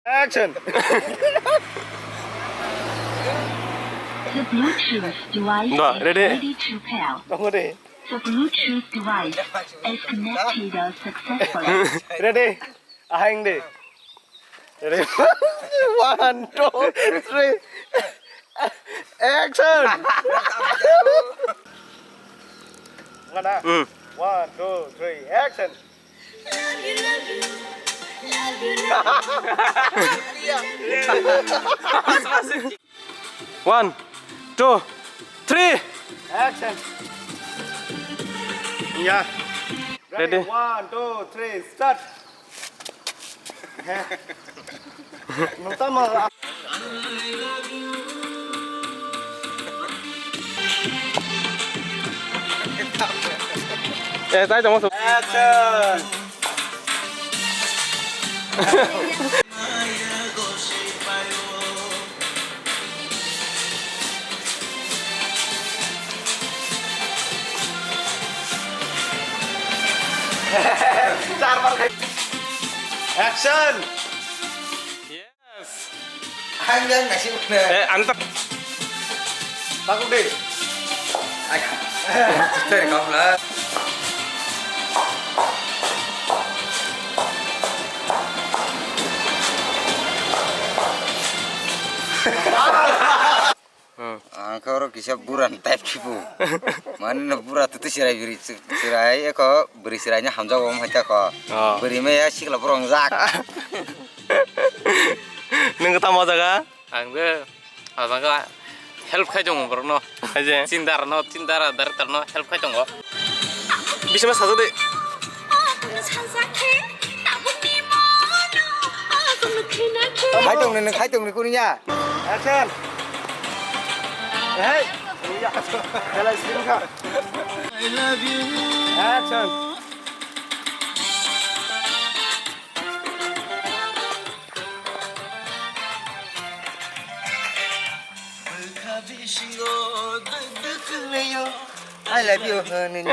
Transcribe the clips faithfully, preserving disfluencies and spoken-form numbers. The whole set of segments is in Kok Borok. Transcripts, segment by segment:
Action. The Bluetooth device Da, is ready? ready to pair. Tongo de. The Bluetooth device is connected successfully. Ready? Ahang de. Ready? One, two, three. Action. Ngana. Hmm. One, two, three, action. One, two, three. Action. Ya. Ready? One, two, three, start. Nung tamo. Eh, tai tamo. Action. Action. Yes. Ang yang nasi udah. Eh, antak. Takut deh. Ay. Sorry, kau lah. Hmm. Ang khe oro kisa bura ni type khibu. Mane no bura tutu chirai biri chirai eko biri chirai ni hamjak om hai ta ko. Oh. Biri me ya sikla borong jak. Nung khe tamo jaga? Ang de abang help khai tongo borok no. Aje. Chindar no, chindar dar tar no help khai tongo. Bisma sajak de. Khai tong ni, khai tong ni kuni ya. Action. Hey. Belai sini kha. I love you. Action. I love you, honey.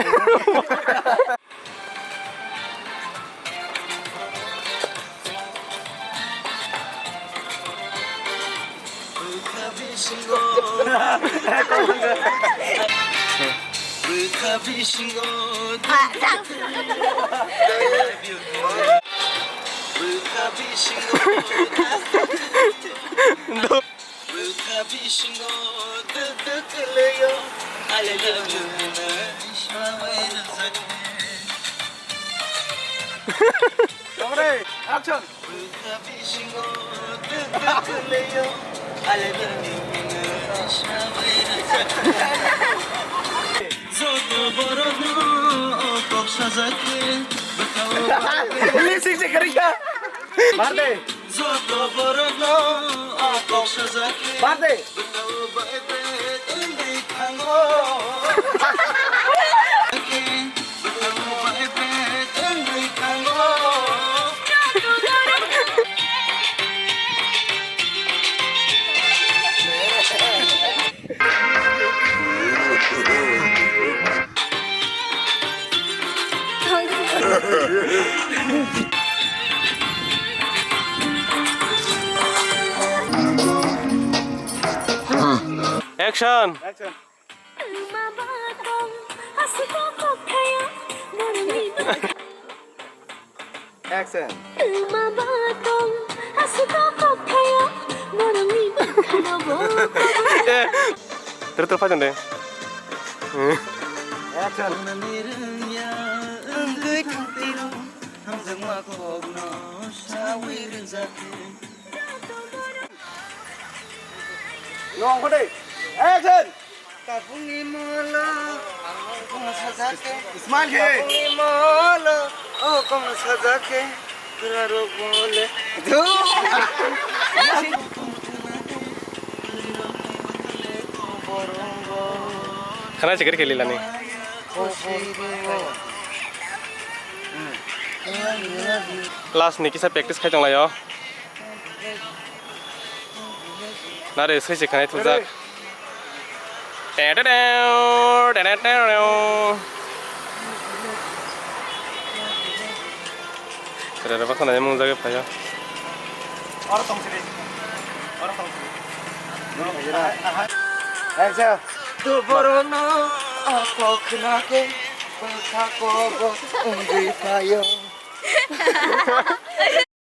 Action. Lip sync se kari kha. Mar de. Joto borokno o kok sajak khe. Bade. Bwtao bai bet wngwi thango. Bwtao bai bet wngwi thango. Action. Action. Action. Eh, ter ter phai tong de. Action. Nong kho de. Action. Tabukni molo, o kokno sajak khe. Smile khe. Tabukni molo, o kokno sajak khe. Dura rok mole. Khana chikir khe lilani. Last ni kisa practice khai tong lai o. Nare soi se khanai thujak. Te te te, te te te. Tere baksa nai mung jagwi phaiya. Oro tong sini. Oro tong sini. Action. Tu borono ako khnake bwkha kobo wngwi phaio.